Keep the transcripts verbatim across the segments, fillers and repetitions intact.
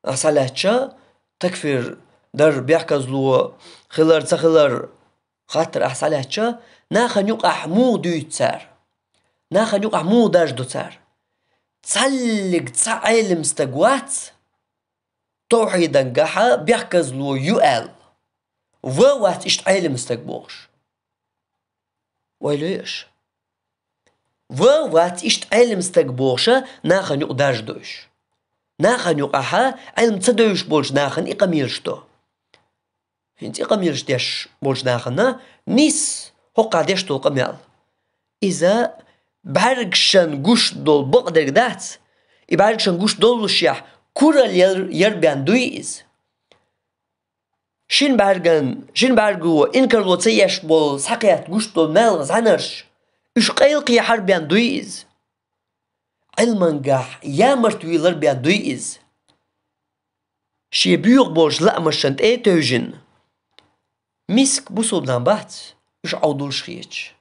ахь схьалаьцча, такфир дар, бехказло хилар, ца хилар хаттар ахь схьалаьцча, нахана юкъахь муха дуьйцу цара? Нахана юкъахь муха даржадо цара? Цхьаллиг цхьа Ӏелам стаг вац, тавхьидангахьа бехказло ю аьлла. Ва вац иштта Ӏелам стаг бохуш. Вай лоьш. Ва вац иштта Ӏелам стаг бохуша, нахана юкъа даржадо уьш. Нахана юкъахьа Ӏилма ца девзаш болчу нахана и къамелаш до. ХӀинца и къамелаш деш болчу нахана нисса хӀокхахь деш долу къамел. Иза бӀаьргашна гуш долу бакъдерг дац, и бӀаьргашна гуш доллушехь, куралла яр, яр бен дуй иза. Шина бӀаьрган, шина бӀаьрго инкарло ца еш болу схьакхетта гуш долу маьлхан зӀаьнарш, уьш къайлакхехьар бен дуй иза. Ӏилмангахь ямарт вийлар бен дуй иза. Шен боьха болчу лаамашна тӀе а тевжина, миска бусулба нах бац, уьш Ӏовдалуш хеташ.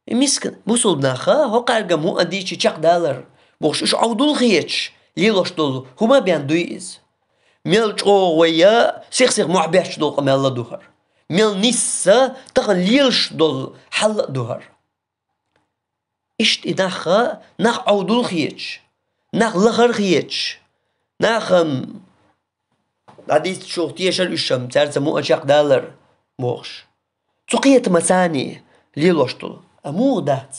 И миска бусулба наха, хӀокхаьрга муха дийчи чекхдалар бохуш, уьш Ӏовдал хеташ, лелош долу хӀума бен дуй иза. Мел чӀогӀа вай я сих-сиха мохь бетташ долу къамел ду хӀара. Мел нисса тахана лелаш долу хьал а ду хӀара. Иштта и наха, нах Ӏовдал хеташ, нах лахар хеташ, нахам дӀадийцчух тешар уьш-м, цаьрца муха чекхдалар бохуш. Цу кхетамаца царний лелош долу. А муха дац?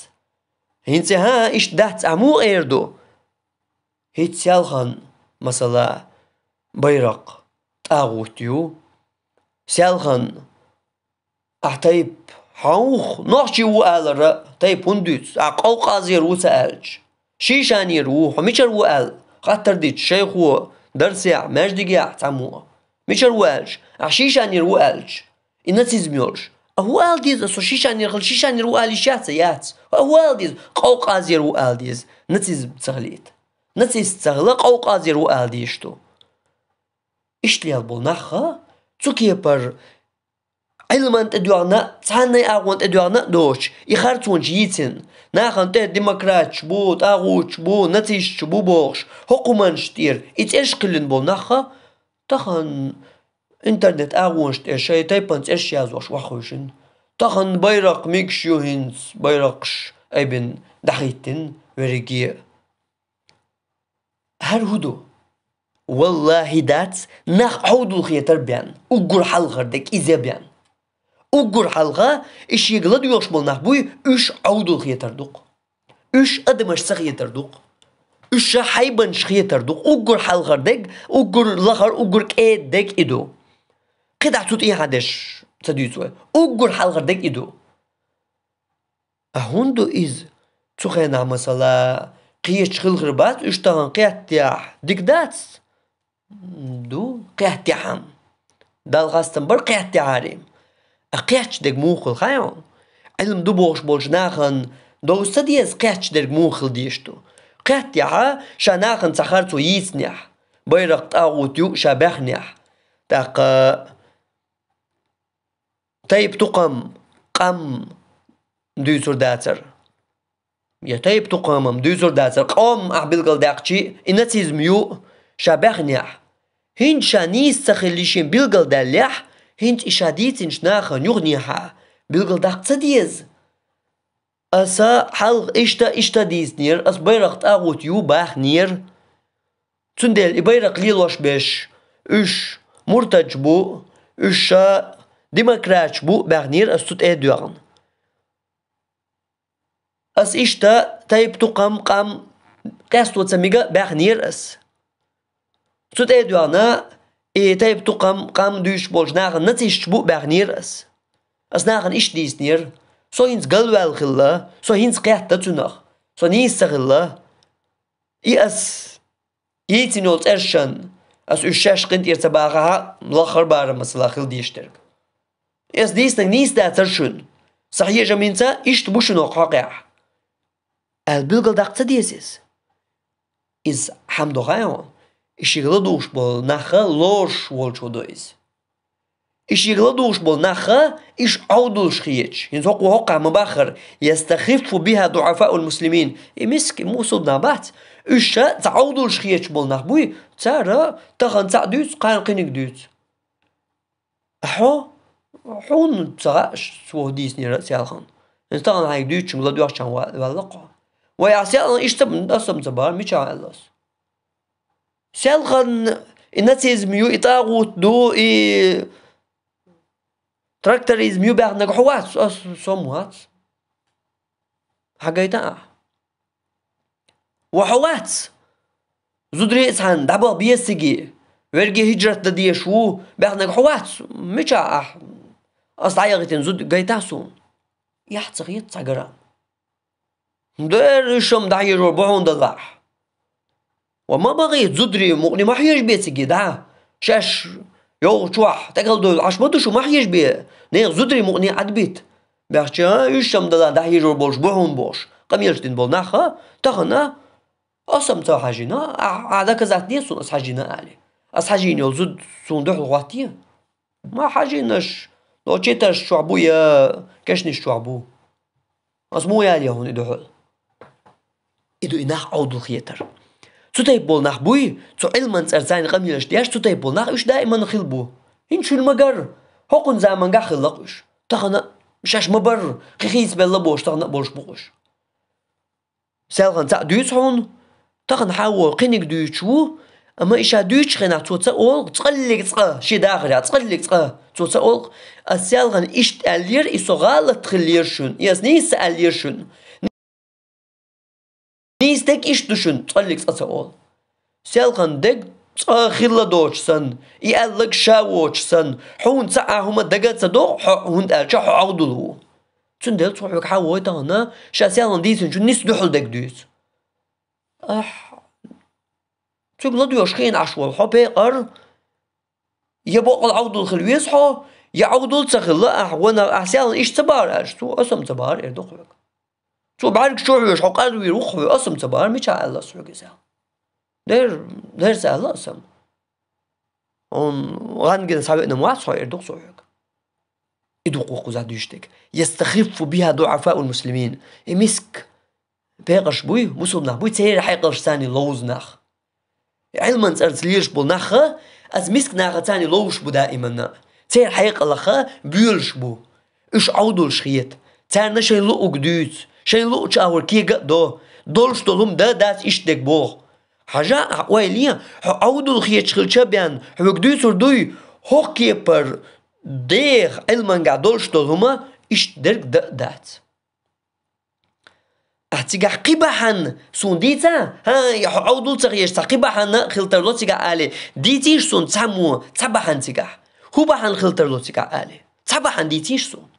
ХӀинца хӀан, иштта дац, ахь муха эр ду? ХӀинца селхана, масала, байракх тӀагӀут ю. Селхана ахь тайп хьан ву, нохчи ву алара, тайп хӀунда дуьйцу? Ахь къовкъазера ву ца аьлча, шийшанера ву, хьо мичара ву аьлла, хаттар дича, шайхо, дарсехь, маьждигехь цхьаммо. Мичара ву аьлча, ахь шийшанера ву аьлча, и нацизм йолуш. А хӀун ала деза, со шийшанера хила, шийшанера ву ала йиш яц, яц. А хӀун ала деза, къовкъазера ву ала деза, нацизм ца хилийта. Нацист ца хила, къовкъазера ву ала дезаш ду. Иштта лела болу нахха, цу кепара Ӏилман тӀедоьгӀна а, цхьанна а агӀон тӀедоьгӀна а доцуш, и харцонаш йийцина, нахана тӀе демократаш бу, тӀагӀуташ бу, нацисташ бу бохуш, хӀокху хӀуманаш тӀера и цӀераш кхоьллина болу нахха, тахана интернет агӀонаш тӀе шайн тайпана цӀераш яздеш ваххуьйшина. Тахана байракх мегаш ю хӀинца, байракхаш айбина дӀахӀиттина верриге а. ХӀара хӀун ду? Валлахьи, дац нах Ӏовдал хетар бен, уггар хьалхара дерг иза бен. Уггар хьалха и шега ладоьгӀуш болу нах буй, уьш Ӏовдал хетар ду-кх. Уьш адамаш ца хетар ду-кх. Уьш ша хьайбанаш хетар ду-кх. Уггар хьалхара дерг, уггар лахара, уггар кӀеда дерг и ду. КхидӀа цу тӀехьа деш ца дуьйцу вай. Уггар хьалхара дерг и ду. А хӀунда ду иза? Цу хенахь, масала, кхечу хила хир бац, уьш тахана кхеттехь дика дац? Ду, кхеттехь-м. Далла хастам бара, кхеттехьара-м. А кхетташ дерг муха хила хаьий хьуна? Ӏилма ду бохуш болчу нахана довза ца деза, кхетташ дерг муха хила дезаш ду? Кхеттехьа, ша нахана цхьа харцо йийцинехь, байракх тӀагӀут ю ша баьхнехь, тӀаккха тайп-тукхам, къам дуьйцур дацара. Я тайп-тукхам-м дуьйцур дацара, къом ахь билгалдаьккхичи, и нацизм ю ша баьхнехь. ХӀинца ша нийса ца хилли шен билгалдаьллехь, хӀинца и ша дийцинчу нахана юханехьа билгалдаккха ца деза? Аса хьалха иштта, иштта дийцинера, аса байракх тӀагӀут ю бахнера. Цундела и байракх лелош берш, уьш муртадаш бу, уьш ша демократаш бу баьхнера аса цу тӀе а доьгӀна. Ас иштта тайп-тукхам, къам къесто ца мега баьхнера ас. Цу тӀе а доьгӀна, и тайп-тукхам, къам дуьйцуш болчу нахана нацисташ бу баьхнера ас. Ас нахана иштта дийцинера: со хӀинца галваьлла хилла, со хӀинца кхетта цунах, со нийса ца хилла. И ас йийцина йолу цӀершан, ас уьш шаьш къинтӀера ца бахахь а, лаххара барамма масала хила дезаш дерг. Ас дийцинарг нийса дацара шуна. Сан хьежам хӀинца иштта бу шуна хӀокху хьокъехь, аьлла билгалдаккха ца деза иза? Иза хьан до хаьий хьуна? И шега ладугӀуш болу нахха лоруш волчо до иза. И шега ладугӀуш болу нахха, уьш Ӏовдалуш хеташ, хӀинца хӀокхо хӀокхахь ма-баххара: «Ястахиффу биха дуӀафаул муслимин». И миска, и мусулба нах бац, Уьш ша цхьа Ӏовдалаш хеташ бола нах буй, цара тахан цхьаъ дуьйцу, кхана кхиниг дуьйцу. Хьо, хьуна ца хаьа, цо дийцинера селхан. ХӀинца тахан хьайга дуьйцучунга ладоьгӀча ва-, ваьлла-кх хьо. Вай, ахь селхан иштта аса-м ца бахара, мичахь аьлла ас? Селхан и нацизм ю, и тӀагӀут ду, и тракторизм ю баьхнарг хьо вац, ас со-м вац. Хьагайта ахь? Ва хьо вац? Зударий а цхьана дӀабаха беза цига, верриге хӀиджрат дан дезаш ву баьхнарг хьо вац? Мичахь ахь? Ас дӀаяхийтина зуда гайтахьа суна. Эхь ца хета цхьа грамм. Дера, уьш-м дӀахьежор бу хьуна, далахь. Ва ма бахийта, зударий мукъане ма хьежабе цига, дӀа. Шаьш йогӀучохь тӀекхалдойла Ӏаш ма ду шу, ма хьежабе. Нехан зударий мукъане Ӏадбита. Баьхча, уьш-м далахь, дӀахьежор болуш бу хьуна бохуш, къамелаш дина болу нах а, тахан а, ас-м ца хьажийна, ахь, ахь доказать де суна ас хьажийна али. Ас хьажийна йолу зуда суна дуьхьал хӀоттае? Ма хьажийнаш, но читаш чохь бу я кешнаш чохь бу. Ас муха ялае хьуна и дуьхьал? И ду и нах Ӏовдал хетар. Цу тайпа болу нах буй, цу Ӏилман цӀарца царна къамелаш деш, цу тайпа болу нах уьш даиман хилла бу. ХӀинца шуна ма-гарра, хӀокхунна заманахь хилла-кх уьш. Тахана шаьш ма-барра, кхин хийцабелла бохуш, тахана а болуш бу-кх уьш. Селхан цхьаъ дуьйцу хьуна, тахана хьан вон кхиниг дуьйцуш ву, амма и ша дуьйцучу хенахь цо ца олу-кх, цкъаллиг цкъа, шен дахарехь цкъаллиг цкъа цо ца олу-кх, ас селхан иштта аьллера, и со гӀалат хиллера шуна, и ас нийса ца аьллера шуна. Нийса дерг иштта ду шуна, цкъаллиг цкъа ца олу. Селхан дерг цкъа хилла доцуш санна, и аьлларг ша воцуш санна, хьуна цхьа а хӀума дага а ца догӀу, хьо, хӀунда аьлча хьо Ӏовдал ву. Цундела цо хьоьга хьан вой тахана, ша селхан дийцинчун нийса дуьхьал дерг дуьйцу. Ахь, цуьнга ладоьгӀуш хиъна Ӏаш волу хьо, пекъар, я боккъал Ӏовдал хила веза хьо, я Ӏовдал ца хилла, ахь ванах, ахь селхан иштта ца бахара аьлча, цо ас-м ца бахара эр ду-кх хьоьга. Цо бӀаьргаш чу хьоьжуш хьо къарвийр ву-кх хьоьга, ас-м ца бахара, мичахь аьлла ас хьоьга и селхан? Дер-, дерца аьлла ас-м. Хьуна гӀан гина схьавеана вац хьо, эр ду-кх цо хьоьга. И ду-кх кхузахь дуьйцуш дерг. يستخف بها ضعفاء المسلمين. И миска пекъарш буй, мусулманаш буй, церан хьекъалш царна ловза нах. Ӏилман цӀарца лелаш болу нах а, аса миска нахаца царна ловзуш бу даиманна. Церан хьекъалах а боьлуш бу. Уьш Ӏовдалш хета. Царна шайн луъург дуьйцу, шайн луъучу агӀор кега а до, долуш долу хӀума дан а дац иштта дерг боху. Хьажа, ахь ойла е, хьо Ӏовдал хеташ хилча бен, хьоьга дуьйцур дуй, хӀокху кепара деха Ӏилманехь долуш долу хӀума иштта дерг дан а дац. Ахь цигахь кхин бахьана суна дийца? ХӀан, я хьо Ӏовдал ца хеташ цхьа кхин бахьана хила тарло цигахь али, дийцийша суна цхьаммо, цхьа бахьана цигахь. ХӀун бахьана хила тарло цигахь али? Цхьа бахьана дийцийша суна.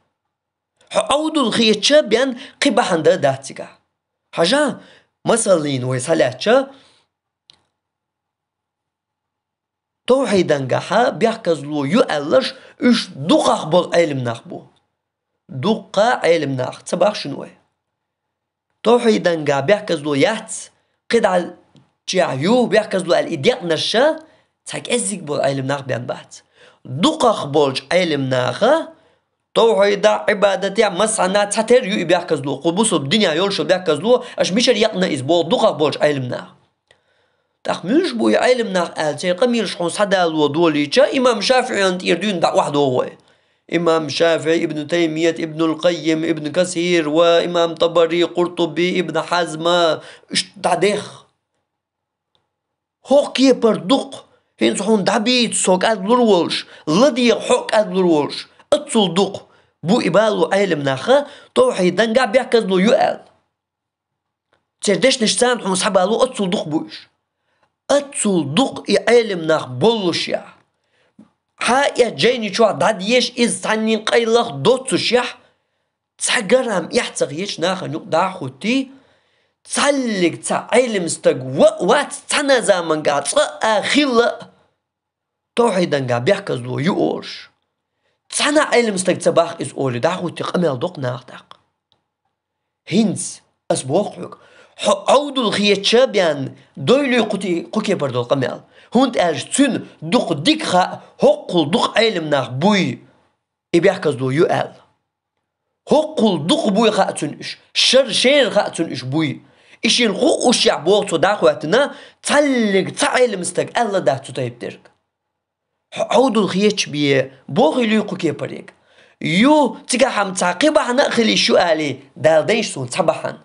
Хьо Ӏовдал хетча бен кхин бахьана дан а дац цигахь. Хьажа, масаллина вай схьалаьцча, Тавхьидангахьа бехказло ю аьлларш, уьш дукхах болу Ӏелам нах бу. Дуккха Ӏелам нах, ца боху шуна вай. Тавхьидангахь бехказло яц, кхидӀа чехь ю бехказло аьлла, и декънарш а цхьа кӀеззиг болу Ӏелам нах бен бац. Дукхах болчу Ӏелам наха Тавхьидехь, Ӏибадатехь, массанхьа цхьатерра ю и бехказло, кху бусалба динехь йолуш йолу бехказло, аша мичара яьккхина иза боху дукхах болчу Ӏелам наха. ТӀаккха муьлш бу и Ӏелам нах аьлла, церан къамелаш хьуна схьадало долийча, имам ШафиӀина тӀера дуьйна дӀа охьадогӀу вай. Имам ШафиӀи, Ибн Таймият, Ибнул Къаййим, Ибн Касир ва имам ТӀабари, Къуртуби, Ибн Хьазма, уьш дӀадехха. ХӀокху кепара дукха, хӀинца хьуна дӀабийца со кӀадлур волуш, ладегӀа хьо а кӀадлур волуш, оццул дукха бу и бало Ӏелам наха, тавхьидангахь бехказло ю аьлла. Церан дешнаш царна хьуна схьабало оццул дукха бу уьш. Оццул дукха и Ӏелам нах боллушехь, хьан а жайни чохь дӀадеша иза цхьаннен къайлах доццушехь, цхьа грамм эхь ца хеташ нахана юкъа дӀа а хӀуттий, цхьаллиг цхьа Ӏелам стаг ва а вац, цхьана а замангахь цкъа а хилла а, тавхьидангахь бехказло ю олуш. Цхьана а Ӏелам стаг ца боху иза олий, дӀа а хӀуттий къамел доккху наха тӀаккха. ХӀинца ас боху хьоьга, хьо Ӏовдал хетча бен, дойла кху ти-, кху кепара долу къамел. ХӀунда аьлча цуьнан дукха дика хаьа, хӀоккхул дукха Ӏелам нах буй и бехказло ю аьлла. ХӀоккхул дукха буй хаьа цуьнан уьш, шар шеран хаьа цуьнан уьш буй. И шийна хуушшехь боху цо дӀахӀоьттина, цхьаллиг цхьа Ӏелам стаг аьлла дац цу тайпа дерг. Хьо Ӏовдал хеташ бе, бохийла ю кху кепарега. Ю, цигахь-м цхьа кхин бахьана а хила йиш ю алий, Дала дайша суна цхьа бахьана.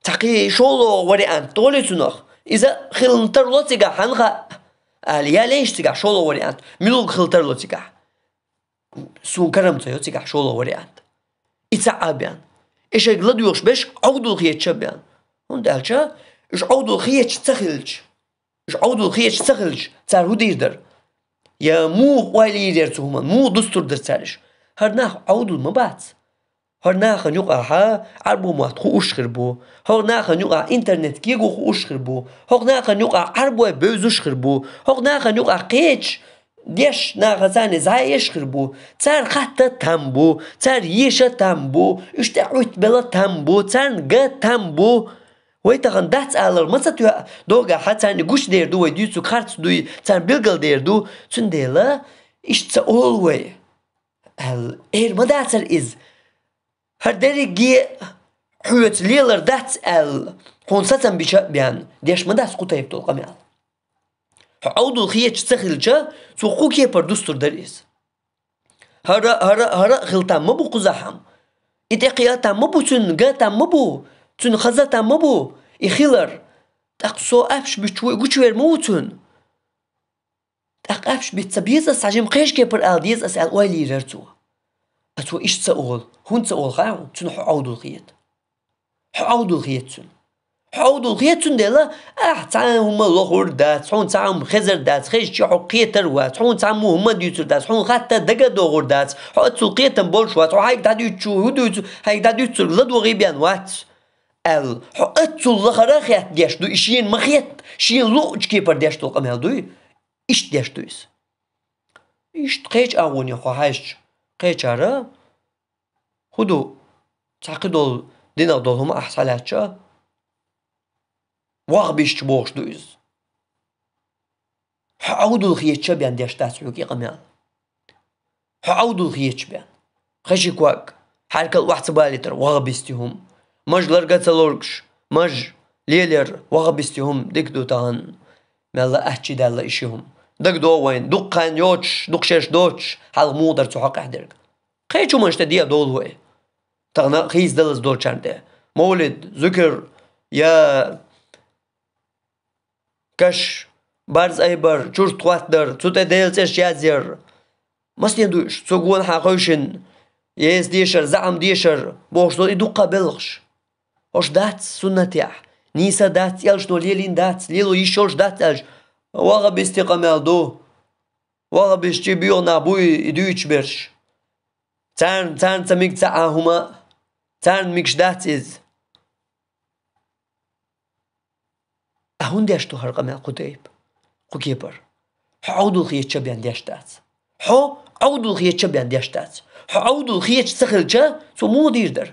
Цхьа кхин шолгӀа вариант долий цунах? Иза хилла тарло цигахь, хьанна хаьа? Али, я лайша цигахь шолгӀа вариант, муьлхарг хилла тарло цигахь? Суна карам ца йо цигахь шолгӀа вариант. И цхьаъ а бен. И шайга ладоьгӀуш берш Ӏовдал хеташ а бен. ХӀунда аьлча уьш Ӏовдал хеташ ца хилча, уьш Ӏовдал хеташ ца хилча, цара хӀун дийр дара? Я муха ойла йийр яра цу хӀуманна, муха дустур дара цара уьш? ХӀара нах Ӏовдал ма бац. ХӀара нахана юкъахь Ӏарбойн мотт хууш хир бу. ХӀара нахана юкъахь интернет кего хууш хир бу. ХӀара нахана юкъахь Ӏарбой бевзаш хир бу. ХӀара нахана юкъахь кхечу дешна нахаца царна зӀе еш хир бу. Цара хатта там бу. Цара еша там бу. Уьш тӀе Ӏуьттабелла там бу. Царна ган там бу. Вай тахана дац алар ма ца тоьа догахь, царна гучудер ду вай дуьйцург, харц дуй, царна билгалдер ду. Цундела иштта ца олу вай, аьлла, эр ма дацара иза. ХӀара дерриге хьоьца лелар дац аьлла, хьуна сацам бича а бен, деш ма дац кху тайпа долу къамел. Хьо Ӏовдал хеташ ца хилча, цо кху кепара дустур дара иза. ХӀара, хӀара, хӀара а хила там ма бу кхузахь-м. И тӀекхиа там ма бу цуьнан, ган там ма бу, цуьнан хаза там ма бу и хилар. ТӀаккха со апаш буьтуш ву и гучувер ма ву цунна. ТӀаккха апаш бита ца беза ас, цхьа жима кхечу кепара ала деза ас аьлла ойла йийр яра цо. Ткъа цо иштта ца олу. ХӀунда ца олу хаьа хьуна? Цунна хьо Ӏовдал хета. Хьо Ӏовдал хета цунна. Хьо Ӏовдал хета цундела, ахь цхьа а хӀума лохур дац, хьуна цхьа а хӀума хезар дац, хезча хьо кхетар вац, хьуна цхьа а хӀума дуьйцур дац, хьуна хатта дага а догӀур дац, хьо оццул кхетам болуш вац, хьо хьайга дӀадуьйцучу хӀун дуьйцу, хьайга дӀадуьйцург ладогӀий бен вац аьлла, хьо оццул лахара а хетта деш ду, и шена ма хетта, шена луъучу кепара деш долу къамел дуй? Иштта деш ду иза. Иштта кхечу агӀонехь хьо хьаьжча, кхечара, хӀун ду, цхьа кхидолу динах долу хӀума ахь схьалаьцча, ваххабисташ бохуш ду иза. Хьо Ӏовдал хеташ а бен деш дац хьоьга и къамел. Хьо Ӏовдал хеташ бен. Хеши ког, хьаьркал охьа ца балийтар, ваххабисти хӀума. Маж ларга ца лоргуш, маж лелар, ваххабисти хӀума дика ду тахана. Мелла аччи даьлла и ши хӀума. ДагадогӀу вайна, дукха хан йоцуш, дукха шераш доцуш, хьалха муха дара цу хьокъехь дерг. Кхечу хӀуманаш тӀе дегӀ долу вай. Тахана а хийцадалаза долчарна тӀе. Мовлид, зуькар, я каш, барз айбар, чурт хӀоттадар, цу тӀе Делан цӀераш язъяр. Масане ду уьш, цу гонахьа хевшина, еза дешар, заьӀам дешар, бохуш долу и дуккха белхаш. ХӀорш дац суннатехь, нийса дац, элчано лелийна дац, лело йиш йолуш дац аьлча, ваххабисти къамел ду. Ваххабистий боьха нах буй и дуьйцуш берш. Царна, царна ца мега цхьа а хӀума, царна мегаш дац иза. Ахь хӀунда деш ду хӀара къамел кху тайпа, кху кепара? Хьо Ӏовдал хеташ а бен деш дац. Хьо Ӏовдал хеташ а бен деш дац. Хьо Ӏовдал хеташ ца хилча, цо муха дийр дара?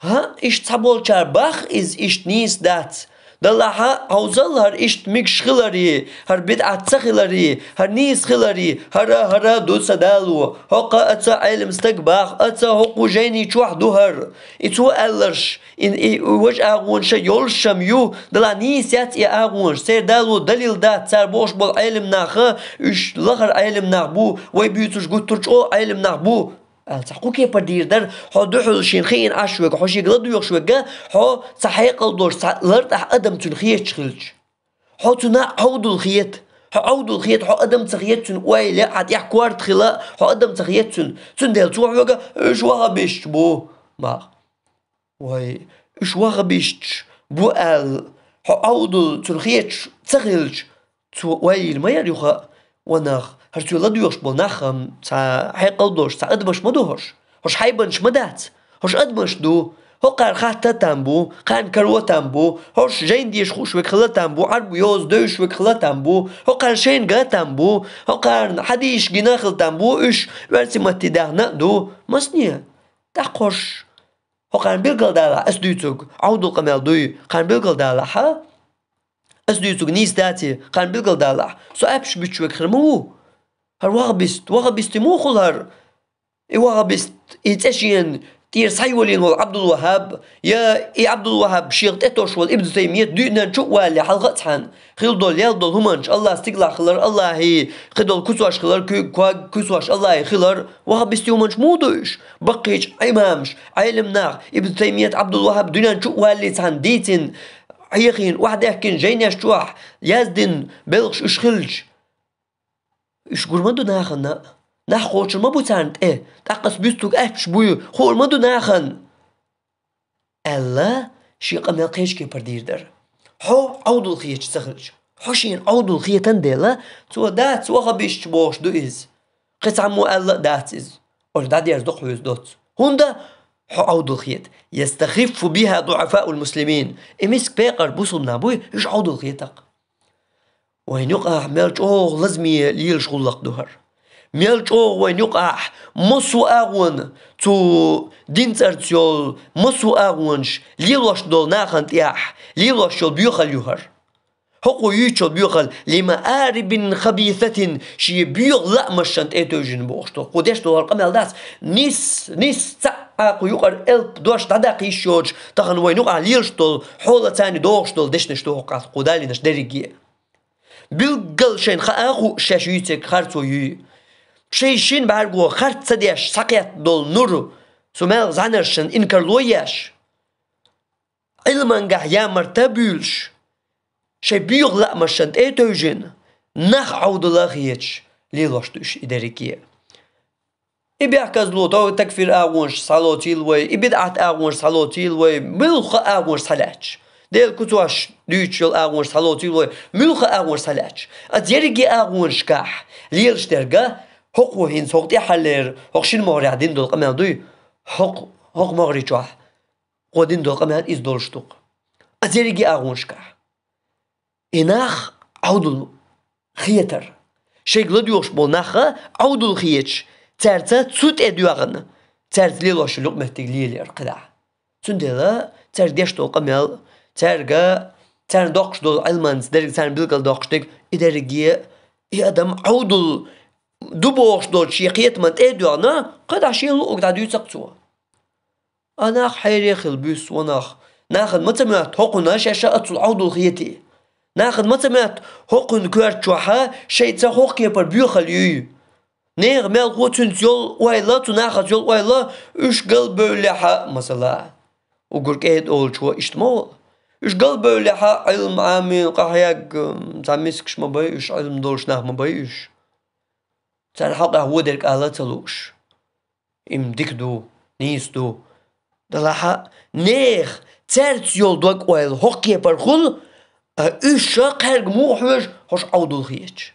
ХӀаъ, иштта цхьаболчара боху иза иштта нийса дац. Делахь а хьовзал хӀара иштта мегаш хиларе, хӀара бидӀат ца хиларе, хӀара нийса хиларе, хӀара, хӀара ду сан дало. ХӀокху а цхьа Ӏелам стага боху, а цхьа хӀокху жайни чохь ду хӀара. И цо аьлларш, и, и важа агӀонаш а йолуш-м ю, делахь нийса яц и агӀонаш, церан дало далил дац, цара бохуш болу Ӏелам нах, уьш лахара Ӏелам нах бу, вай буьйцурш гуттар а чӀогӀа Ӏелам нах бу. Аьлла, цхьа кху кепара дийр дара, хьо дуьхьал шена хиъна Ӏаш верг, хьо шега ладоьгӀуш верг, хьо цхьа хьекъал долуш, цхьа лартӀахь адам цуьнан хеташ хилча. Хьо цунна Ӏовдал хета. Хьо Ӏовдал хета, хьо адам ца хета цуьнан ойла, хьан тӀехь корта хила, хьо адам ца хета цуьнан. Цундела цо хьоьга, уьш ваххабисташ бу, боху. Вай, уьш ваххабисташ бу аьлла, хьо Ӏовдал цунна хеташ ца хилча, цо ойла йийр ма яра юха а, ва нах, хӀара цо ладоьгӀуш болу нах-м цхьа хьекъал долуш, цхьа адамаш ма ду хӀорш. ХӀорш хьайбанаш ма дац. ХӀорш адамаш ду. ХӀокхара хатта а там бу, кхарна каро а там бу, хӀорш жайна деша хууш верг хила а там бу, Ӏарбой йоза девзаш верг хила а там бу, хӀокхарна шайна ган а там бу, хӀокхарна хьадисаш гина а хила там бу, уьш оьрсийн матте даьхна а ду. Масане? ТӀаккха хӀорш ХӀокхарна билгалдалахь, ас дуьйцург Ӏовдал къамел дуй, кхарна билгалдалахь, ас дуьйцург нийса даций, кхарна билгалдалахь, со апаш буьтуш верг хир ма ву. ХӀара ваххабист, ваххабисти муха хуьлу хӀара? И ваххабист, и цӀе шена тӀера схьайолийна волу Ӏабдул-ВахӀаб, я и Ӏабдул-ВахӀаб шех тӀетосуш волу Ибн Таймият дуьйнан чу а валле хьалха а цхьаьна, хила долу ял долу хӀуманаш, АллахӀ стигалахь хилар, АллахӀе кхидолу куьсош хилар, куьг, ког куьсош АллахӀе хилар, вахӀабистийн хӀуманаш муха ду уьш? Баккхийчу имамаш, Ӏелам нах, Ибн Таймият, Ӏабдул-ВахӀаб дуьнен чу а валле цхьаьна дийцина, хьехийна, охьадехкина жайнеш чохь яздина белхаш уьш хилча, уьш гур ма ду нахана, нах кхочур ма бу царна тӀе, тӀаккха ас буьстуг аьтташ буй, хуур ма ду нахана, аьлла, шен къамел кхечу кепара дийр дара. Хьо Ӏовдал хеташ ца хилча, хьо шена Ӏовдал хетан дела, цо дац вахӀабисташ бохуш ду иза. Кхин цхьаммо аьлла а дац иза. Оцу дӀадерза ду-кх хьоьца доцца. ХӀунда хьо Ӏовдал хета? Ястахиффу биха дуӀафаул муслимин. И миска пекъар бусулба нах буй, уьш Ӏовдал хета-кх. Вайн юкъахь мел чӀогӀа лазаме лелаш гӀуллакх ду хӀара. Мел чӀогӀа вайн юкъахь массо а агӀонна, цу дин цӀарца йолу массо а агӀонаш лелош долу нахана тӀехь лелош йолу боьхалла ю хӀара. ХӀокхо юьйцуш йолу боьхалла, лимаарибин хабисатин, шен боьха лаамашна тӀе а тевжина бохуш долу. Кхо деш долу хӀара къамел дац, нис, нис цхьаъ а кху юкъара элп дош дӀадаккха йиш йоцуш, тахана вайн юкъахь лелаш долу, хьолацарний дохуш долу дешнаш ду хӀокху кху далийнаш дерриге. Билггал шайна хаа а хууш шаьш юьйцург харцо юй. Шайн шина бӀаьрго харц ца деш схьакхетта долу нур, цу мел зӀаьнаршна инкарло еш, Ӏилмангахь ямарта а буьйлуш, шайн боьха лаамашна тӀе а тевжина, нах Ӏовдала а хеташ, лелош ду уьш и дерриге. И бехказло, то такфир агӀонаш схьалоцийла вай, и бидӀат агӀонаш схьалоцийла вай, муьлхха а агӀонаш схьалаьтташ. Делан куьцош дуьйцуш йолу агӀонаш схьалоцийла вай, муьлхха а агӀонаш схьалаьтташ. Аса ерриге агӀонашкахь лелаш дерг, хӀокхо хӀинца хӀокху тӀаьххьарлера, хӀокху шина могӀарехь дина долу къамел дуй, хӀокху, хӀокху могӀаре чохь кхо дина долу къамел иза долуш ду-кх. Аса ерриге агӀонашкахь. И нах Ӏовдал хетар. Шайга ладоьгӀуш болу нах Ӏовдал хеташ, цаьрца цу тӀе доьгӀна, цаьрца лелош йолу юкъаметтиг лелаяр кхидӀа. Цундела цаьрга деш долу къамел, цаьрга, царна доккхуш долу Ӏилманца дерг, царна билгалдоккхуш дерг, и дерриге, и адам Ӏовдал ду бохуш долчу шен кхетаман тӀе а доьгӀна, кхидӀа шен луъург дӀадуьйцу-кх цо. А нах хьере хила буьсу, ва нах. Нахана ма ца моьтту хӀокхунна шаьш а цул Ӏовдал хетий? Нахана ма ца моьтту хӀокхуьнан коьрта чохь шайца хӀокху кепара боьхалла юй? Нехан мелхо, цуьнца йолу ойла, цу нахаца йолу ойла, уьш галбевллехь, масала, уггар кӀеда олучо иштта ма ву. Уьш галбевллехь, Ӏилма Ӏамийна къахьегна, цхьа мискаш ма бай уьш, Ӏилма долуш нах ма бай уьш. Царна хьокъехь вон дерг ала а ца лууш. И-м дика ду, нийса ду. Делахь а, нехан, цаьрца йолу дог-ойла хӀокху кепара хуьлу, а уьш ша кхаьрга муха хьоьжу хӀорш Ӏовдал хеташ?